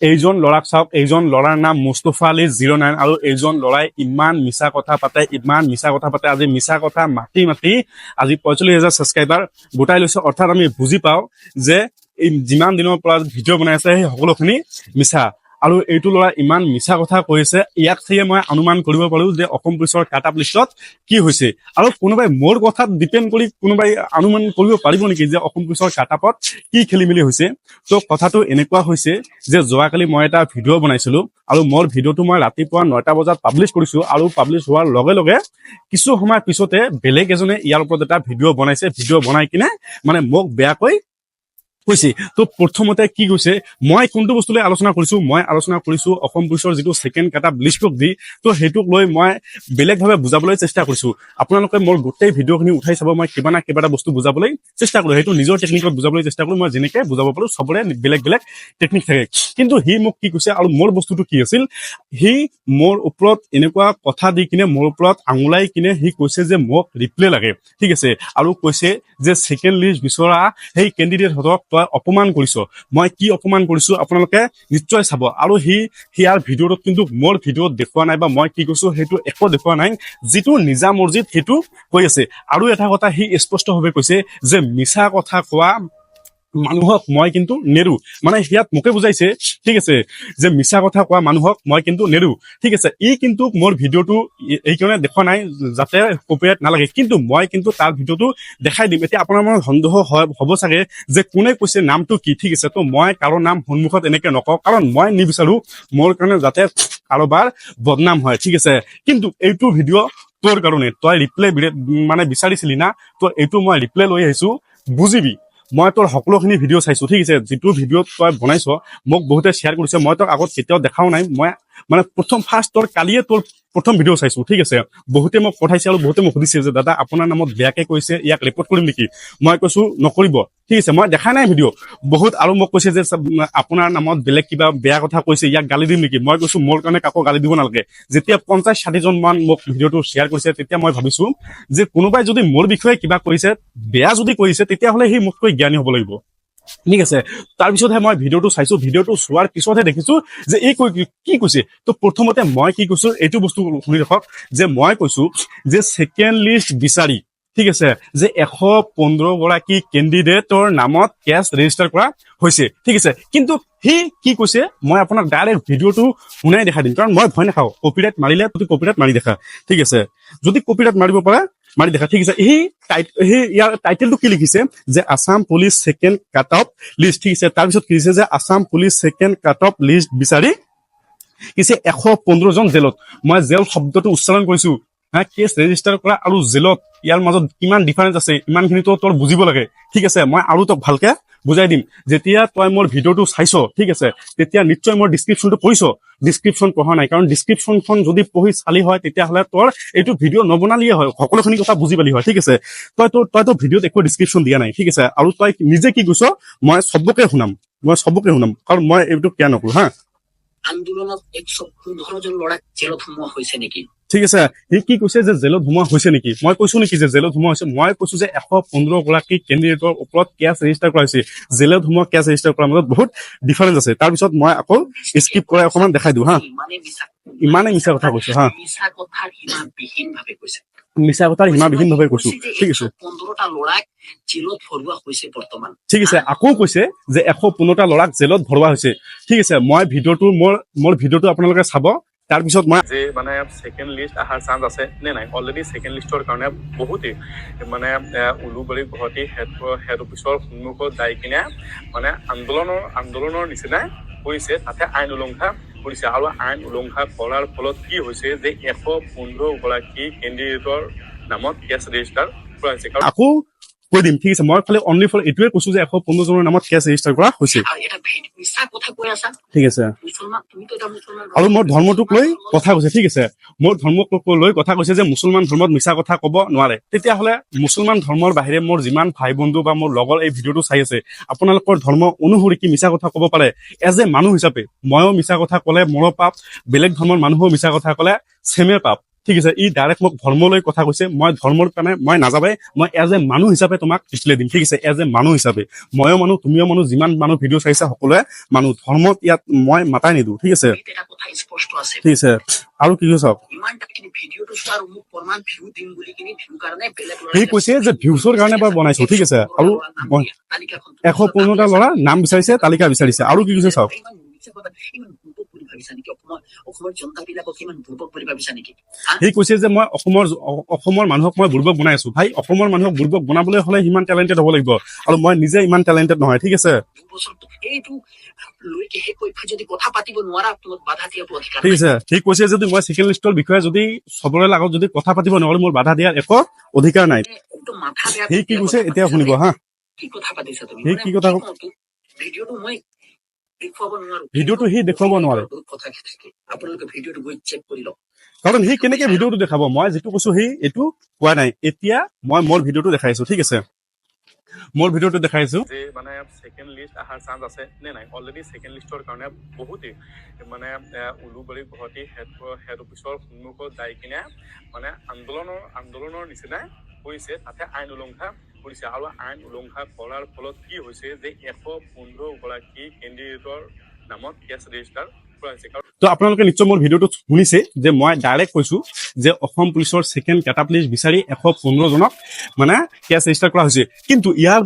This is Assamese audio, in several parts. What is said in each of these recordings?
এইজন ল'ৰাক চাওক। এইজন ল'ৰাৰ নাম মুস্তফা আলী 09 আৰু এইজন ল'ৰাই ইমান মিছা কথা পাতে, ইমান মিছা কথা পাতে। আজি মিছা কথা মাতি মাতি আজি 45,000 ছাবস্ক্ৰাইবাৰ গোটাই লৈছে। অৰ্থাৎ আমি বুজি পাওঁ যে এই যিমান দিনৰ পৰা ভিডিঅ' বনাই আছে, সেই সকলোখিনি মিছা। আৰু এইটো ল'ৰা ইমান মিছা কথা কৈছে, ইয়াক চাগে মই অনুমান কৰিব পাৰো যে অসম পুলিচৰ কাট অফ লিষ্টত কি হৈছে। আৰু কোনোবাই মোৰ কথাত ডিপেণ্ড কৰি কোনোবাই অনুমান কৰিব পাৰিব নেকি যে অসম পুলিচৰ কাট অফত কি খেলি মেলি হৈছে? তো কথাটো এনেকুৱা হৈছে যে যোৱাকালি মই এটা ভিডিঅ' বনাইছিলো আৰু মোৰ ভিডিঅ'টো মই ৰাতিপুৱা 9টা বজাত পাব্লিছ কৰিছো। আৰু পাব্লিছ হোৱাৰ লগে লগে কিছু সময় পিছতে বেলেগ এজনে ইয়াৰ ওপৰত এটা ভিডিঅ' বনাইছে। ভিডিঅ' বনাই কিনে মানে মোক বেয়াকৈ কৈছে। তো প্ৰথমতে কি কৈছে? মই কোনটো বস্তু লৈ আলোচনা কৰিছো? মই আলোচনা কৰিছো অসম পুলিচৰ যিটো ছেকেণ্ড কাট অফ লিষ্টক দি। তো সেইটোক লৈ মই বেলেগভাৱে বুজাবলৈ চেষ্টা কৰিছো। আপোনালোকে মোৰ গোটেই ভিডিঅ'খিনি উঠাই চাব, মই কিবা না কিবা এটা বস্তু বুজাবলৈ চেষ্টা কৰো। সেইটো নিজৰ টেকনিকত বুজাবলৈ চেষ্টা কৰো, মই যেনেকে বুজাব পাৰো। চবৰে বেলেগ বেলেগ টেকনিক থাকে। কিন্তু সি মোক কি কৈছে আৰু মোৰ বস্তুটো কি আছিল? সি মোৰ ওপৰত এনেকুৱা কথা দি কিনে, মোৰ ওপৰত আঙুলাই কিনে সি কৈছে যে মোক ৰিপ্লাই লাগে, ঠিক আছে? আৰু কৈছে যে ছেকেণ্ড লিষ্ট বিচৰা সেই কেণ্ডিডেটহঁতক তই অপমান কৰিছ। মই কি অপমান কৰিছো, আপোনালোকে নিশ্চয় চাব। আৰু সি ইয়াৰ ভিডিঅ'টোত কিন্তু মোৰ ভিডিঅ'ত দেখুওৱা নাই বা মই কি কৈছো সেইটো একো দেখুওৱা নাই। যিটো নিজা মৰ্জিত সেইটো কৈ আছে। আৰু এটা কথা সি স্পষ্টভাৱে কৈছে যে মিছা কথা কোৱা মানুহক মই কিন্তু নেৰো। মানে ইয়াত মোকে বুজাইছে, ঠিক আছে, যে মিছা কথা কোৱা মানুহক মই কিন্তু নেৰো, ঠিক আছে? ই কিন্তু মোৰ ভিডিঅ'টো এইকাৰণে দেখুওৱা নাই যাতে কপিৰাইট নালাগে। কিন্তু মই কিন্তু তাৰ ভিডিঅ'টো দেখাই দিম। এতিয়া আপোনাৰ মনত সন্দেহ হয় হ'ব চাগে যে কোনে কৈছে, নামটো কি, ঠিক আছে? তো মই কাৰো নাম সন্মুখত এনেকে নকওঁ, কাৰণ মই নিবিচাৰো মোৰ কাৰণে যাতে কাৰোবাৰ বদনাম হয়, ঠিক আছে? কিন্তু এইটো ভিডিঅ' তোৰ কাৰণে, তই ৰিপ্লাই মানে বিচাৰিছিলি না, তো এইটো মই ৰিপ্লাই লৈ আহিছো, বুজিবি। মই তোৰ সকলোখিনি ভিডিঅ' চাইছো, ঠিক আছে? যিটো ভিডিঅ' তই বনাইছ, মোক বহুতে শ্বেয়াৰ কৰিছে। মই তোক আগত কেতিয়াও দেখাও নাই। মই মানে প্ৰথম ফাৰ্ষ্ট তোৰ কালিয়ে তোৰ প্ৰথম ভিডিঅ' চাইছো, ঠিক আছে? বহুতে মোক পঠাইছে আৰু বহুতে মোক সুধিছে যে দাদা, আপোনাৰ নামত বেয়াকে কৈছে, ইয়াক ৰিপৰ্ট কৰিম নেকি? মই কৈছো নকৰিব, ঠিক আছে? মই দেখা নাই ভিডিঅ'। বহুত আৰু মোক কৈছে যে আপোনাৰ নামত বেলেগ কিবা বেয়া কথা কৈছে, ইয়াক গালি দিম নেকি? মই কৈছো মোৰ কাৰণে কাকো গালি দিব নালাগে। যেতিয়া 50-60জন মান মোক ভিডিঅ'টো শ্বেয়াৰ কৰিছে, তেতিয়া মই ভাবিছো যে কোনোবাই যদি মোৰ বিষয়ে কিবা কৈছে, বেয়া যদি কৈছে, তেতিয়াহ'লে সি মোতকৈ জ্ঞানী হ'ব লাগিব, ঠিক আছে? তাৰপিছতহে মই ভিডিঅ'টো চাইছো। ভিডিঅ'টো চোৱাৰ পিছতহে দেখিছো যে এই কৈ কি কৈছে। তো প্ৰথমতে মই কি কৈছো, এইটো বস্তু শুনি ৰাখক যে মই কৈছো যে ছেকেণ্ড লিষ্ট বিচাৰি, ঠিক আছে, যে 115 গৰাকী কেণ্ডিডেটৰ নামত কেছ ৰেজিষ্টাৰ কৰা হৈছে, ঠিক আছে? কিন্তু সি কি কৈছে, মই আপোনাক ডাইৰেক্ট ভিডিঅ'টো শুনাই দেখাই দিম, কাৰণ মই ভয় নাখাওঁ। কপিৰাইট মাৰিলে যদি কপিৰাইট মাৰি দেখা, ঠিক আছে? যদি কপিৰাইট মাৰিব পাৰা, মাৰি দেখা, ঠিক আছে? সি ইয়াৰ টাইটেলটো কি লিখিছে যে Assam Police second cut off list, ঠিক আছে? তাৰপিছত কি লিখিছে যে Assam Police second cut off list বিচাৰি কিছে 115জন জেলত। মই জেল শব্দটো উচ্চাৰণ কৰিছো, হা? কেছ ৰেজিষ্টাৰ কৰা আৰু জেলত, ইয়াৰ মাজত কিমান ডিফাৰেঞ্চ আছে, ইমানখিনিতো তোৰ বুজিব লাগে, ঠিক আছে? মই আৰু তোক ভালকে বুজাই দিম। যেতিয়া তই মোৰ ভিডিঅ'টো চাইছ, ঠিক আছে, তেতিয়া নিশ্চয় মোৰ ডিছক্ৰিপশ্যনটো পঢ়িছ। ডিছক্ৰিপশ্যন পঢ়া নাই, কাৰণ ডিছক্ৰিপশ্যনখন যদি পঢ়ি চালি হয়, তেতিয়াহ'লে তোৰ এইটো ভিডিঅ' নবনালিয়ে হয়, সকলোখিনি কথা বুজি পালি হয়, ঠিক আছে? তইতো ভিডিঅ'ত একো ডিছক্ৰিপশ্যন দিয়া নাই, ঠিক আছে? আৰু তই নিজে কি কৈছ, মই চবকে শুনাম, মই চবকে শুনাম, কাৰণ মই এইটো কেয়াৰ নকৰো, হা। আন্দোলনত 115 জন ল'ৰাক জেলত সোমোৱা হৈছে নেকি? ঠিক আছে, সি কি কৈছে যে জেলত সোমোৱা হৈছে নেকি? মই কৈছো নেকি যে জেলত সোমোৱা হৈছে? মই কৈছো যে 115 গৰাকী কেণ্ডিডেটৰ ওপৰত কেছ ৰেজিষ্টাৰ কৰা হৈছে। জেলত সোমোৱা, কেছ ৰেজিষ্টাৰ কৰাৰ মাজত বহুত ডিফাৰেঞ্চ আছে। তাৰপিছত মই আকৌ স্কিপ কৰাই অকণমান দেখাই দিওঁ, হা। ইমানেই মিছা। ইমানেই মিছা কথা কৈছো, হা। মিছা কথাৰ সীমাবিহীনভাৱে কৈছে। মিছা কথাৰ সীমাবিহীনভাৱে কৈছো, ঠিক আছে। 115টা ল'ৰাক জেলত ভৰোৱা হৈছে বৰ্তমান। ঠিক আছে, আকৌ কৈছে যে 115টা ল'ৰাক জেলত ভৰোৱা হৈছে, ঠিক আছে? মই ভিডিঅ'টো মোৰ মোৰ ভিডিঅ'টো আপোনালোকে চাব। তাৰপিছত মই যে মানে ছেকেণ্ড লিষ্ট অহাৰ চান্স আছে নে নাই? অলৰেডি ছেকেণ্ড লিষ্টৰ কাৰণে বহুতেই মানে উলুবাৰী গুৱাহাটী হেড হেড অফিচৰ সন্মুখত যাই কিনে মানে আন্দোলনৰ নিচিনা কৰিছে, তাতে আইন উলংঘা কৰিছে। আৰু আইন উলংঘা কৰাৰ ফলত কি হৈছে যে 115 গৰাকী কেণ্ডিডেটৰ নামত কেছ ৰেজিষ্টাৰ কৰা হৈছে। কাৰণ আকৌ কৈ দিম, ঠিক আছে? মই খালি অনলি ফৰ এইটোৱে কৈছো যে 115জনৰ নামত কেছ ৰেজিষ্টাৰ কৰা হৈছে। আৰু এটা মিছা কথা কৈ আছা। ঠিক আছে। মুছলমান, তুমিতো এটা মুছলমান। আৰু মোৰ ধৰ্মটোক লৈ কথা কৈছে, ঠিক আছে? মোৰ ধৰ্মক লৈ কথা কৈছে যে মুছলমান ধৰ্মত মিছা কথা ক'ব নোৱাৰে। তেতিয়াহ'লে মুছলমান ধৰ্মৰ বাহিৰে মোৰ যিমান ভাই বন্ধু বা মোৰ লগৰ এই ভিডিঅ'টো চাই আছে, আপোনালোকৰ ধৰ্ম অনুসৰি কি মিছা কথা ক'ব পাৰে? এজ এ মানুহ হিচাপে ময়ো মিছা কথা ক'লে মোৰো পাপ, বেলেগ ধৰ্মৰ মানুহো মিছা কথা ক'লে ছেমে পাপ। ঠিক আছে, ই ডাইৰেক্ট মোক ধৰ্মলৈ কথা কৈছে। মই ধৰ্মৰ কাৰণে মই নাযাবাই, মই এজ এ মানুহ হিচাপে তোমাক ৰিপ্লাই দিম, ঠিক আছে? এজ এ মানুহ হিচাপে, ময়ো মানুহ, তুমিও মানুহ, যিমান মানুহ ভিডিঅ' চাইছা সকলোৱে মানুহ। ধৰ্মত ইয়াত মই মাতাই নিদিওঁ, ঠিক আছে? এটা কথা স্পষ্ট আছে। ঠিক আছে, আৰু কি চাওক। ইমান কিনি ভিডিঅ'টো চোৱা আৰু মোক প্ৰমাণ ভিউ দিম বুলি কিনি ভিউ কাৰণে বেলেগ ল'ৰা। সি কৈছে যে ভিউজৰ কাৰণে মই বনাইছো, ঠিক আছে? আৰু মই তালিকাখন 115টা ল'ৰা নাম বিচাৰিছে, তালিকা বিচাৰিছে। আৰু কি কৈছে চাওক। ইমান মিছা কথা, ইমান বুৰ্বক বুলি ভাবিছা নেকি? অসমৰ জনতাবিলাকক ইমান বুৰ্বক বুলি ভাবিছা নেকি? সি কৈছে যে মই অসমৰ মানুহক মই বুৰ্বক বনাই আছো। ভাই, অসমৰ মানুহক বুৰ্বক বনাবলৈ হ'লে সিমান টেলেণ্টেড হ'ব লাগিব আৰু মই নিজে ইমান টেলেণ্টেড নহয়, ঠিক আছে? 2 বছৰ এইটো লৈকে সেই পক্ষ যদি কথা পাতিব নোৱাৰা, তোমাক বাধা দিয়াটো অধিকাৰ ঠিক আছে, সি কৈছে যদি মই ছেকেণ্ড লিষ্টৰ বিষয়ে যদি চবৰে লগত যদি কথা পাতিব নোৱাৰো, মোৰ বাধা দিয়াৰ একো অধিকাৰ নাই। নাই। একদম মাথা বেয়া। সি কি কৈছে এতিয়া শুনিব হা। কি কথা পাতিছা তুমি? সি মানে কি কথা- কওঁ তোক? ভিডিঅ'টো মই দেখুৱাব নোৱাৰো। ভিডিঅ'টো সি দেখুৱাব নোৱাৰে। বহুত কথা থাকে, আপোনালোকে ভিডিঅ'টো গৈ চেক কৰি লওক। কাৰণ সি কেনেকে ভিডিঅ'টো দেখাব? মই যিটো কৈছো সি এইটো কোৱা নাই। এতিয়া মই মোৰ ভিডিঅ'টো দেখাইছো, ঠিক আছে? মোৰ ভিডিঅ'টো দেখাইছো যে মানে ছেকেণ্ড লিষ্ট অহাৰ চান্স আছে নে নাই। অলৰেডি ছেকেণ্ড লিষ্টৰ কাৰণে বহুতেই মানে উলুবাৰী গুৱাহাটী হেড অফিচৰ সন্মুখত যাই কিনে মানে আন্দোলনৰ নিচিনা কৰিছে, তাতে আইন উলংঘা কৰিছে। আৰু আইন উলংঘা কৰাৰ ফলত কি হৈছে যে 115 গৰাকী কেণ্ডিডেটৰ নামত কেছ ৰেজিষ্টাৰ কৰা হৈছে। তো আপোনালোকে নিশ্চয় মোৰ ভিডিঅ'টো শুনিছে যে মই ডাইৰেক্ট কৈছো যে অসম পুলিচৰ ছেকেণ্ড কাট অফ লিষ্ট বিচাৰি 115 জনক মানে কেছ ৰেজিষ্টাৰ কৰা হৈছে। কিন্তু ইয়াৰ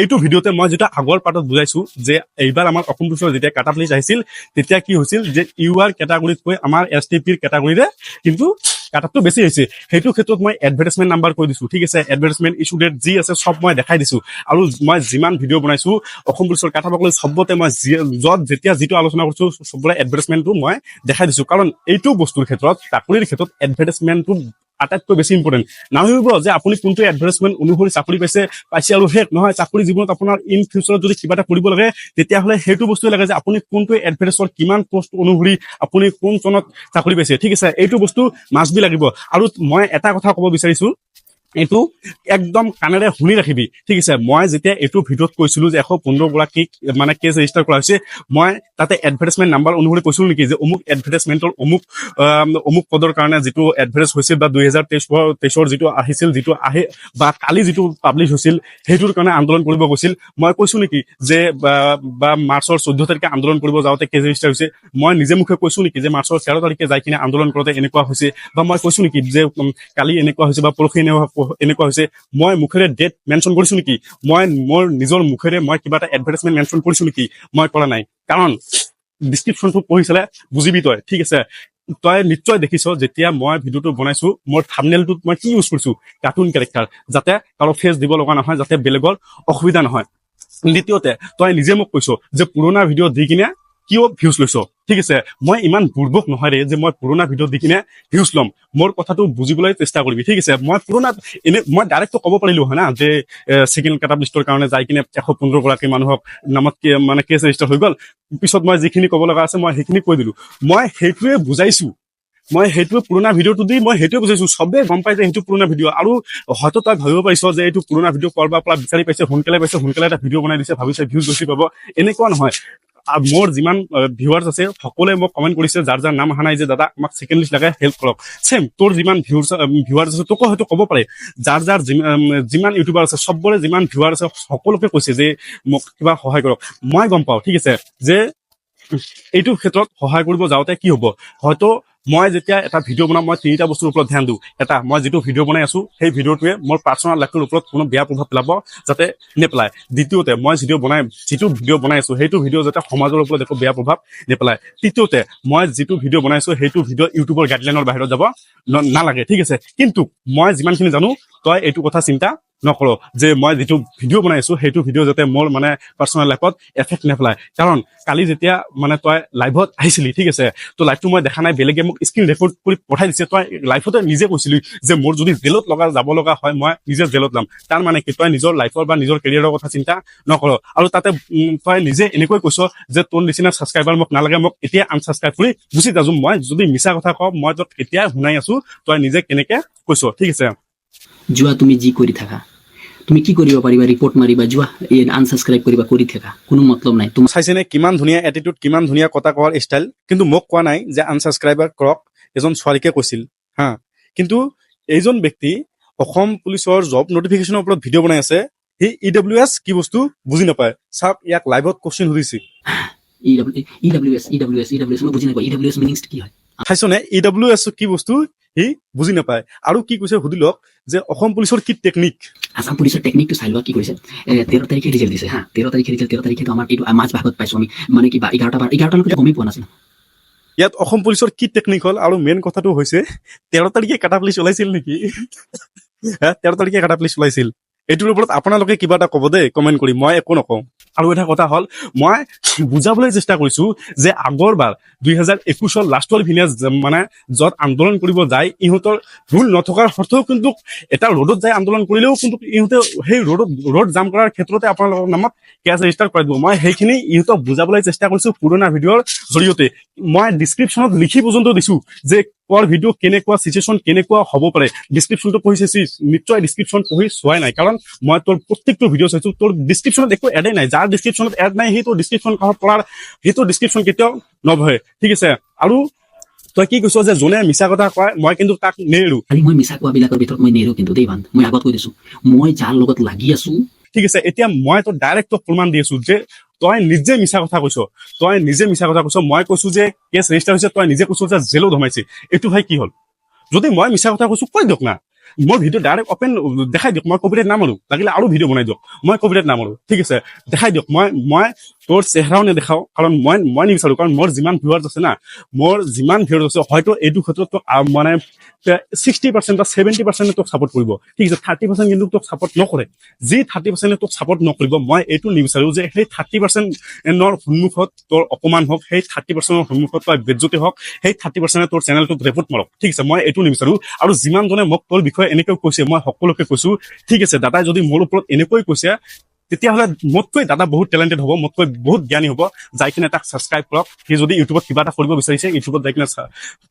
এইটো ভিডিঅ'তে মই যিটো আগৰ পাৰ্টত বুজাইছো যে এইবাৰ আমাৰ অসম পুলিচৰ যেতিয়া কাট অফ লিষ্ট আহিছিল, তেতিয়া কি হৈছিল যে ইউ আৰ কেটাগৰীতকৈ আমাৰ এছ টি পিৰ কেটাগৰীৰে কিন্তু কাট অফটো বেছি হৈছে। সেইটো ক্ষেত্ৰত মই এডভাৰটাইজমেণ্ট নাম্বাৰ কৈ দিছো, ঠিক আছে? এডভাৰটাইজমেণ্ট ইছ্যু ডেট যি আছে চব মই দেখাই দিছো। আৰু মই যিমান ভিডিঅ' বনাইছো অসম পুলিচৰ কাট অফক লৈ, চবতে মই য'ত যেতিয়া যিটো আলোচনা কৰিছো, চবৰে এডভাৰটাইজমেণ্টটো মই দেখাই দিছো। কাৰণ এইটো বস্তুৰ ক্ষেত্ৰত, চাকৰিৰ ক্ষেত্ৰত এডভাৰটাইজমেণ্টটো আটাইতকৈ বেছি ইম্পৰ্টেণ্ট। নাভাবিব যে আপুনি কোনটো এডভাৰটাইজমেণ্ট অনুসৰি চাকৰি পাইছে, পাইছে আৰু শেষ নহয়। চাকৰি জীৱনত আপোনাৰ ইন ফিউচাৰত যদি কিবা এটা কৰিব লাগে, তেতিয়াহ'লে সেইটো বস্তুৱে লাগে যে আপুনি কোনটো এডভাৰটাইজৰ কিমান পষ্ট অনুসৰি আপুনি কোন চনত চাকৰি পাইছে, ঠিক আছে? এইটো বস্তু মাষ্ট বি লাগিব। আৰু মই এটা কথা ক'ব বিচাৰিছো, এইটো একদম কাণেৰে শুনি ৰাখিবি, ঠিক আছে? মই যেতিয়া এইটো ভিডিঅ'ত কৈছিলো যে 115 গৰাকীক মানে কেছ ৰেজিষ্টাৰ কৰা হৈছে, মই তাতে এডভাৰটাইজমেণ্ট নাম্বাৰ অনুসৰি কৈছিলো নেকি যে অমুক এডভাৰটাইজমেণ্টৰ অমুক পদৰ কাৰণে যিটো এডভাৰটাইজ হৈছিল বা 2023ৰ যিটো আহিছিল, যিটো আহি বা কালি যিটো পাব্লিছ হৈছিল, সেইটোৰ কাৰণে আন্দোলন কৰিব গৈছিল? মই কৈছো নেকি যে বা মাৰ্চৰ 14 তাৰিখে আন্দোলন কৰিব যাওঁতে কেছ ৰেজিষ্টাৰ হৈছে? মই নিজে মুখে কৈছো নেকি যে মাৰ্চৰ 13 তাৰিখে যাই কিনে আন্দোলন কৰোঁতে এনেকুৱা হৈছে? বা মই কৈছো নেকি যে কালি এনেকুৱা হৈছে বা পৰহি এনেকুৱা হৈছে? মই মুখেৰে ডেট মেনশ্যন কৰিছো নেকি? মই মোৰ নিজৰ মুখেৰে মই কিবা এটা এডভাৰটাইজমেণ্ট মেনশ্যন কৰিছো নেকি? মই কৰা নাই। কাৰণ ডিছক্ৰিপশ্যনটো পঢ়ি চালে বুজিবি তই, ঠিক আছে? তই নিশ্চয় দেখিছ, যেতিয়া মই ভিডিঅ'টো বনাইছো, মোৰ থামনেলটোত মই কি ইউজ কৰিছো? কাৰ্টুন কেৰেক্টাৰ, যাতে কাৰো ফেচ দিব লগা নহয়, যাতে বেলেগৰ অসুবিধা নহয়। দ্বিতীয়তে, তই নিজে মোক কৈছ যে পুৰণা ভিডিঅ' দি কিনে কিয় ভিউজ লৈছ, ঠিক আছে? মই ইমান বুৰ্বক নহয় ৰে যে মই পুৰণা ভিডিঅ' দি কিনে ভিউজ ল'ম। মোৰ কথাটো বুজিবলৈ চেষ্টা কৰিবি, ঠিক আছে? মই পুৰণা এনে মই ডাইৰেক্টটো ক'ব পাৰিলো হয় না যে ছেকেণ্ড কাট অফ লিষ্টৰ কাৰণে যাই কিনে 115 গৰাকী মানুহক নামত মানে কেছ ৰেজিষ্টাৰ হৈ গ'ল। পিছত মই যিখিনি ক'ব লগা আছে, মই সেইখিনি কৈ দিলো। মই সেইটোৱে বুজাইছো, মই সেইটোৱে পুৰণা ভিডিঅ'টো দি মই সেইটোৱে বুজাইছো। চবে গম পাই যে সেইটো পুৰণা ভিডিঅ'। আৰু হয়তো তই ভাবিব পাৰিছ যে এইটো পুৰণা ভিডিঅ' ক'ৰবাৰ পৰা বিচাৰি পাইছে, সোনকালে পাইছে, সোনকালে এটা ভিডিঅ' বনাই দিছে, ভাবিছে ভিউজ বেছি পাব। এনেকুৱা নহয়। মোৰ যিমান ভিউৱাৰ্ছ আছে, সকলোৱে মোক কমেণ্ট কৰিছে, যাৰ যাৰ নাম অহা নাই, যে দাদা, আমাক ছেকেণ্ড লিষ্ট লাগে, হেল্প কৰক। ছেম তোৰ যিমান ভিউৱাৰ্ছ আছে, তোকো হয়তো ক'ব পাৰে। যাৰ যাৰ যিমান ইউটিউবাৰ আছে, চবৰে যিমান ভিউৱাৰ আছে, সকলোকে কৈছে যে মোক কিবা সহায় কৰক। মই গম পাওঁ, ঠিক আছে, যে এইটো ক্ষেত্ৰত সহায় কৰিব যাওঁতে কি হ'ব। হয়তো মই যেতিয়া এটা ভিডিঅ' বনাম, মই তিনিটা বস্তুৰ ওপৰত ধ্যান দিওঁ। এটা, মই যিটো ভিডিঅ' বনাই আছো, সেই ভিডিঅ'টোৱে মোৰ পাৰ্চনেল লাইফটোৰ ওপৰত কোনো বেয়া প্ৰভাৱ পেলাব যাতে নেপেলায়। দ্বিতীয়তে, মই যিটো ভিডিঅ' বনাই আছো, সেইটো ভিডিঅ' যাতে সমাজৰ ওপৰত একো বেয়া প্ৰভাৱ নেপেলায়। তৃতীয়তে, মই যিটো ভিডিঅ' বনাইছো, সেইটো ভিডিঅ' ইউটিউবৰ গাইডলাইনৰ বাহিৰত যাব নালাগে, ঠিক আছে? কিন্তু মই যিমানখিনি জানো, তই এইটো কথা চিন্তা নকৰ যে মই যিটো ভিডিঅ' বনাই আছো, সেইটো ভিডিঅ' যাতে মোৰ মানে পাৰ্চনেল লাইফত এফেক্ট নেপেলায়। কাৰণ কালি যেতিয়া মানে তই লাইভত আহিছিলি, ঠিক আছে, তো লাইভটো মই দেখা নাই, বেলেগে মোক স্ক্ৰীন ৰেকৰ্ড কৰি পঠাই দিছে। তই লাইভতে নিজে কৈছিলি যে মোৰ যদি জেলত যাব লগা হয়, মই নিজে জেলত যাম। তাৰ মানে কি? তই নিজৰ লাইফৰ বা নিজৰ কেৰিয়াৰৰ কথা চিন্তা নকৰ। আৰু তাতে তই নিজে এনেকৈ কৈছ যে তোৰ নিচিনা ছাবস্ক্ৰাইবাৰ মোক নালাগে, মোক এতিয়া আনছাবস্ক্ৰাইব কৰি গুচি যাওঁ। মই যদি মিছা কথা কওঁ, মই তোক এতিয়া শুনাই আছো তই নিজে কেনেকে কৈছ, ঠিক আছে? যোৱা, তুমি যি কৰি থাকা, তুমি কি কৰিব পাৰিবা? ৰিপৰ্ট মাৰিবা, যোৱা, এই আনসাবস্ক্ৰাইব কৰিবা, কৰি থাকা, কোনো মতলব নাই তোমাৰ। চাইছেনে কিমান ধুনীয়া এটিটিউড, কিমান ধুনীয়া কথা কোৱাৰ ষ্টাইল। কিন্তু মোক কোৱা নাই যে আনছাবস্ক্ৰাইবাৰ কৰক, এজন ছোৱালীকে কৈছিল হা। কিন্তু এইজন ব্যক্তি অসম পুলিচৰ জব নটিফিকেশ্যনৰ ওপৰত ভিডিঅ' বনাই আছে। সি ইডাব্লিউ এছ কি বস্তু বুজি নাপায়। চাওক, ইয়াক লাইভত কুৱেশ্যন সুধিছে। EW S, EWS, EWS মই বুজি নাপাওঁ। ইডাব্লিউ এছ মিনিংছ কি হয়? চাইছনে, ইডাব্লিউ এছ কি বস্তু সি বুজি নাপায়। আৰু কি কৈছে সুধি লওক যে অসম পুলিচৰ কি টেকনিক। আছাম পুলিচৰ টেকনিকটো চাই লোৱা, কি কৰিছে। 13 তাৰিখে ৰিজাল্ট দিছে। হা, 13 তাৰিখে ৰিজাল্ট। 13 তাৰিখেতো আমাৰ এইটো মাজ ভাগত পাইছোঁ আমি, মানে কিবা 11টা 11টালৈকে গমেই পোৱা নাছিলোঁ। ইয়াত অসম পুলিচৰ কি টেকনিক হ'ল? আৰু মেইন কথাটো হৈছে, 13 তাৰিখে কাট অফ লিষ্ট ওলাইছিল নেকি? হে, 13 তাৰিখে কাট অফ লিষ্ট ওলাইছিল? এইটোৰ ওপৰত আপোনালোকে কিবা এটা ক'ব দেই কমেণ্ট কৰি, মই একো নকওঁ। আৰু এটা কথা হ'ল, মই বুজাবলৈ চেষ্টা কৰিছো যে আগৰবাৰ 2021ৰ লাষ্টৰ পিনে মানে য'ত আন্দোলন কৰিব যায়, ইহঁতৰ ভুল নথকাৰ সত্ত্বেও কিন্তু এটা ৰ'দত যায় আন্দোলন কৰিলেও কিন্তু ইহঁতে সেই ৰ'দত ৰ'ড জাম কৰাৰ ক্ষেত্ৰতে আপোনালোকৰ নামত কেছ ৰেজিষ্টাৰ কৰাই দিব। মই সেইখিনি ইহঁতক বুজাবলৈ চেষ্টা কৰিছো পুৰণা ভিডিঅ'ৰ জৰিয়তে। মই ডিছক্ৰিপশ্যনত লিখি পৰ্যন্ত দিছো যে কৰ ভিডিঅ' কেনেকুৱা, চিচুৱেশ্যন কেনেকুৱা হ'ব পাৰে। ডিছক্ৰিপশ্যনটো পঢ়ি চাইছি নিশ্চয়? ডিছক্ৰিপশ্যন পঢ়ি চোৱাই নাই, কাৰণ মই তোৰ প্ৰত্যেকটো ভিডিঅ' চাইছো, তোৰ ডিছক্ৰিপশ্যনত একো এডেই নাই। যাৰ ডিছক্ৰিপশ্যনত এড নাই, সেইটো ডিছক্ৰিপশ্যন পঢ়াৰ সেইটো ডিছক্ৰিপশ্যন কেতিয়াও নবহে, ঠিক আছে? আৰু তই কি কৈছ যে যোনে মিছা কথা কয়, মই কিন্তু তাক নেৰো। খালি মই মিছা কোৱাবিলাকৰ ভিতৰত মই নেৰো কিন্তু দেই বান্ধ। মই আগত কৈ দিছো, মই যাৰ লগত লাগি আছো। ঠিক আছে, এতিয়া মই তোক ডাইৰেক্ট তোক প্ৰমাণ দি আছো যে তই নিজে মিছা কথা কৈছ। তই নিজে মিছা কথা কৈছ। মই কৈছো যে কেছ ৰেজিষ্টাৰ হৈছে, তই নিজে কৈছ যে জেলত সোমাইছে। এইটো ভাই কি হ'ল? যদি মই মিছা কথা কৈছো, কৈ দিয়ক না। মোৰ ভিডিঅ' ডাইৰেক্ট অপেন দেখাই দিয়ক। মই কপিৰাইট নামাৰো, লাগিলে আৰু ভিডিঅ' বনাই দিয়ক, মই কপিৰাইট নামাৰো, ঠিক আছে? দেখাই দিয়ক। মই তোৰ চেহেৰাও নেদেখাওঁ, কাৰণ মই নিবিচাৰো। কাৰণ মোৰ যিমান ভিউৱাৰ্ছ আছে না, মোৰ যিমান ভিউৱাৰ্ছ আছে, হয়তো এইটো ক্ষেত্ৰত তোক মানে 60% বা 70%-এ তোক ছাপৰ্ট কৰিব, ঠিক আছে? 30% কিন্তু তোক ছাপৰ্ট নকৰে। যি 30%-এ তোক ছাপৰ্ট নকৰিব, মই এইটো নিবিচাৰো যে সেই 30%-ৰ সন্মুখত তোৰ অপমান হওক, সেই 30%-ৰ সন্মুখত তই বেজ্জতি হওক, সেই 30%-এ তোৰ চেনেলটোত ৰিপৰ্ট মাৰক, ঠিক আছে? মই এইটো নিবিচাৰো। আৰু যিমানজনে মোক তোৰ বিষয়ে এনেকৈ কৈছে, মই সকলোকে কৈছো, ঠিক আছে, দাদাই যদি মোৰ ওপৰত এনেকৈ কৈছে, তেতিয়াহ'লে মোতকৈ দাদা বহুত টেলেণ্টেড হ'ব, মোতকৈ বহুত জ্ঞানী হ'ব। যাই কিনে তাক ছাবস্ক্ৰাইব কৰক। সি যদি ইউটিউবত কিবা এটা কৰিব বিচাৰিছে, ইউটিউবত যাই কিনে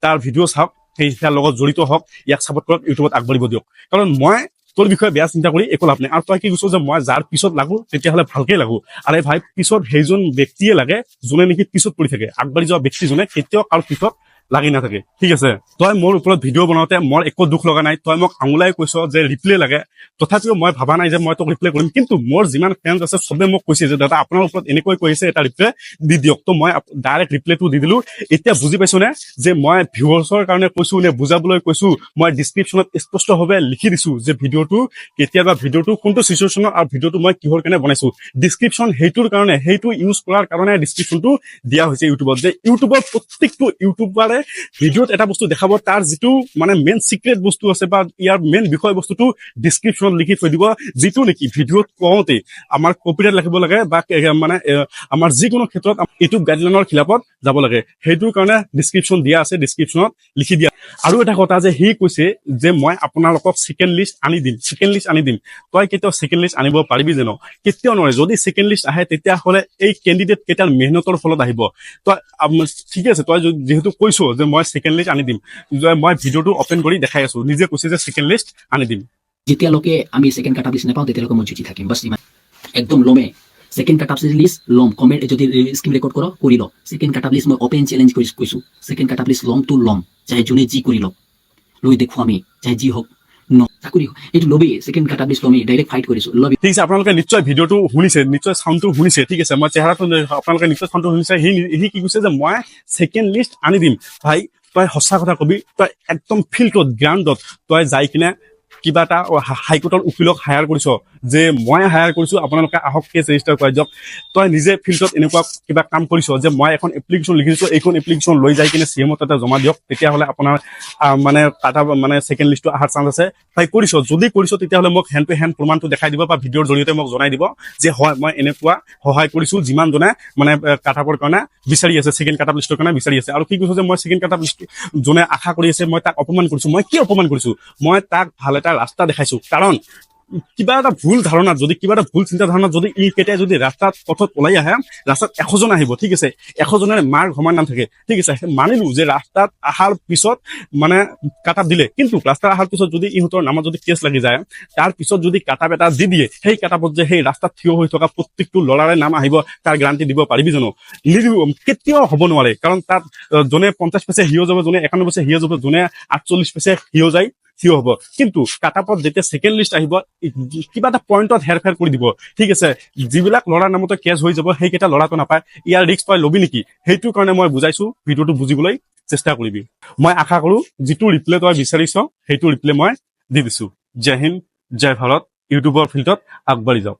তাৰ ভিডিঅ' চাওক, সেই তাৰ লগত জড়িত হওক, ইয়াক ছাপৰ্ট কৰক, ইউটিউবত আগবাঢ়িব দিয়ক। কাৰণ মই তোৰ বিষয়ে বেয়া চিন্তা কৰি একো লাভ নাই। আৰু তই কি কৈছ যে মই যাৰ পিছত লাগো, তেতিয়াহ'লে ভালকে লাগো। আৰে ভাই, পিছত সেইজন ব্যক্তিয়ে লাগে যোনে নেকি পিছত পৰি থাকে। আগবাঢ়ি যোৱা ব্যক্তিজনে কেতিয়াও কাৰো পিছত লাগি নাথাকে, ঠিক আছে? তই মোৰ ওপৰত ভিডিঅ' বনাওঁতে মোৰ একো দুখ লগা নাই। তই মোক আঙুলাই কৈছ যে ৰিপ্লাই লাগে, তথাপিও মই ভাবা নাই যে মই তোক ৰিপ্লাই কৰিম। কিন্তু মোৰ যিমান ফ্ৰেণ্ডছ আছে, চবে মোক কৈছে যে দাদা, আপোনাৰ ওপৰত এনেকৈ কৈছে, এটা ৰিপ্লাই দি দিয়ক। তো মই ডাইৰেক্ট ৰিপ্লাইটো দি দিলো। এতিয়া বুজি পাইছো নে যে মই ভিউৱাৰ্ছৰ কাৰণে কৈছো নে বুজাবলৈ কৈছো? মই ডিছক্ৰিপশ্যনত স্পষ্টভাৱে লিখি দিছো যে ভিডিঅ'টো কেতিয়াবা, ভিডিঅ'টো কোনটো চিচুৱেশ্যনত আৰু ভিডিঅ'টো মই কিহৰ কাৰণে বনাইছো। ডিছক্ৰিপশ্যন সেইটোৰ কাৰণে, সেইটো ইউজ কৰাৰ কাৰণে ডিছক্ৰিপশ্যনটো দিয়া হৈছে ইউটিউবত, যে ইউটিউবৰ প্ৰত্যেকটো ইউটিউবাৰে ভিডিঅ'ত এটা বস্তু দেখাব, তাৰ যিটো মানে মেইন চিক্ৰেট বস্তু আছে বা ইয়াৰ মেইন বিষয়বস্তুটো ডিছক্ৰিপশ্যনত লিখি থৈ দিব, যিটো নেকি ভিডিঅ'ত কওঁতে আমাৰ কপিৰাইট ৰাখিব লাগে বা মানে আমাৰ যিকোনো ক্ষেত্ৰত ইউটিউব গাইডলাইনৰ খিলাপত যাব লাগে। সেইটোৰ কাৰণে ডিছক্ৰিপশ্যন দিয়া আছে, ডিছক্ৰিপশ্যনত লিখি দিয়া। আৰু এটা কথা যে সি কৈছে যে মই আপোনালোকক ছেকেণ্ড লিষ্ট আনি দিম, ছেকেণ্ড লিষ্ট আনি দিম। তই কেতিয়াও ছেকেণ্ড লিষ্ট আনিব পাৰিবি জানো? কেতিয়াও নোৱাৰে। যদি ছেকেণ্ড লিষ্ট আহে, তেতিয়াহ'লে এই কেণ্ডিডেট কেইটাৰ মেহনতৰ ফলত আহিব। তই ঠিকে আছে, তই যিহেতু কৈছ যে মই ছেকেণ্ড লিষ্ট আনি দিম, যে মই ভিডিঅ'টো অপেন কৰি দেখাই আছো, নিজে কৈছে যে ছেকেণ্ড লিষ্ট আনি দিম। যেতিয়ালৈকে আমি ছেকেণ্ড কাট অফ লিষ্ট নাপাওঁ, তেতিয়ালৈকে মই যুঁজি থাকিম, বাছ ইমান। একদম লমে ছেকেণ্ড কাট অফ লিষ্ট ল'ম। কমেণ্ট যদি স্ক্ৰীন ৰেকৰ্ড কৰ, কৰি ল। ছেকেণ্ড কাট অফ লিষ্ট মই অপেন চেলেঞ্জ কৰি কৈছোঁ, ছেকেণ্ড কাট অফ লিষ্ট ল'ম তো ল'ম, চাহে যোনে যি কৰি লওক, লৈ দেখো আমি, চাহে যি হওক ন চাকৰি হওক, এইটো ল'বেই। ছেকেণ্ড কাট অফ লিষ্ট ল'মেই, ডাইৰেক্ট ফাইট কৰিছোঁ, ল'বি। ঠিক আছে, আপোনালোকে নিশ্চয় ভিডিঅ'টো শুনিছে, নিশ্চয় চাউণ্ডটো শুনিছে, ঠিক আছে? মই চেহেৰাটো, আপোনালোকে নিশ্চয় চাউণ্ডটো শুনিছে। সি সি কি কৈছে যে মই ছেকেণ্ড লিষ্ট আনি দিম। ভাই, তই সঁচা কথা কবি, তই একদম ফিল্ডত, গ্ৰাউণ্ডত তই যাই কিনে কিবা এটা হাইকোৰ্টৰ উকিলক হায়াৰ কৰিছ যে মই হায়াৰ কৰিছো, আপোনালোকে আহক, কেছ ৰেজিষ্টাৰ কৰাই দিয়ক। তই নিজে ফিল্ডত এনেকুৱা কিবা কাম কৰিছ যে মই এখন এপ্লিকেশ্যন লিখিছো, এইখন এপ্লিকেশ্যন লৈ যাই কিনে চি এমত তাতে জমা দিয়ক, তেতিয়াহ'লে আপোনাৰ মানে কাটা মানে ছেকেণ্ড লিষ্টটো অহাৰ চান্স আছে। তাই কৰিছ যদি কৰিছ, তেতিয়াহ'লে মোক হেণ্ড টু হেণ্ড প্ৰমাণটো দেখাই দিব বা ভিডিঅ'ৰ জৰিয়তে মোক জনাই দিব যে হয়, মই এনেকুৱা সহায় কৰিছো যিমানজনে মানে কাট অফৰ কাৰণে বিচাৰি আছে, ছেকেণ্ড কাট অফ লিষ্টৰ কাৰণে বিচাৰি আছে। আৰু কি কৈছো যে মই ছেকেণ্ড কাট অফ লিষ্ট যোনে আশা কৰি আছে, মই তাক অপমান কৰিছো। মই কি অপমান কৰিছো? মই তাক ভাল এটা ৰাস্তা দেখাইছো, কাৰণ কিবা এটা ভুল ধাৰণাত যদি, কিবা এটা ভুল চিন্তাধাৰণাত যদি ই কেতিয়া যদি ৰাস্তাত পথত ওলাই আহে, ৰাস্তাত 100জন আহিব, ঠিক আছে, 100জনৰে মাৰ সমান নাম থাকে, ঠিক আছে। মানিলো যে ৰাস্তাত অহাৰ পিছত মানে কাটাপ দিলে, কিন্তু ৰাস্তাত অহাৰ পিছত যদি ইহঁতৰ নামত যদি কেছ লাগি যায়, তাৰ পিছত যদি কাটাপ এটা দি দিয়ে, সেই কাটাপত যে সেই ৰাস্তাত থিয় হৈ থকা প্ৰত্যেকটো ল'ৰাৰে নাম আহিব, তাৰ গেৰাণ্টি দিব পাৰিবি জানো? নিদিব, কেতিয়াও হ'ব নোৱাৰে। কাৰণ তাত যোনে 50 পাইছে সিও যাব, যোনে 51 পাইছে সিও যাব, যোনে 48 পাইছে সিও যায় থিয় হ'ব। কিন্তু কাটাপত যেতিয়া ছেকেণ্ড লিষ্ট আহিব, কিবা এটা পইণ্টত হেৰফেৰ কৰি দিব, ঠিক আছে। যিবিলাক ল'ৰাৰ নামতে কেছ হৈ যাব, সেইকেইটা ল'ৰাটো নাপায়। ইয়াৰ ৰিস্ক তই ল'বি নেকি? সেইটো কাৰণে মই বুজাইছো, ভিডিঅ'টো বুজিবলৈ চেষ্টা কৰিবি। মই আশা কৰো যিটো ৰিপ্লাই তই বিচাৰিছ, সেইটো ৰিপ্লাই মই দি দিছো। জয় হিন্দ, জয় ভাৰত। ইউটিউবৰ ফিল্ডত আগবাঢ়ি যাওক।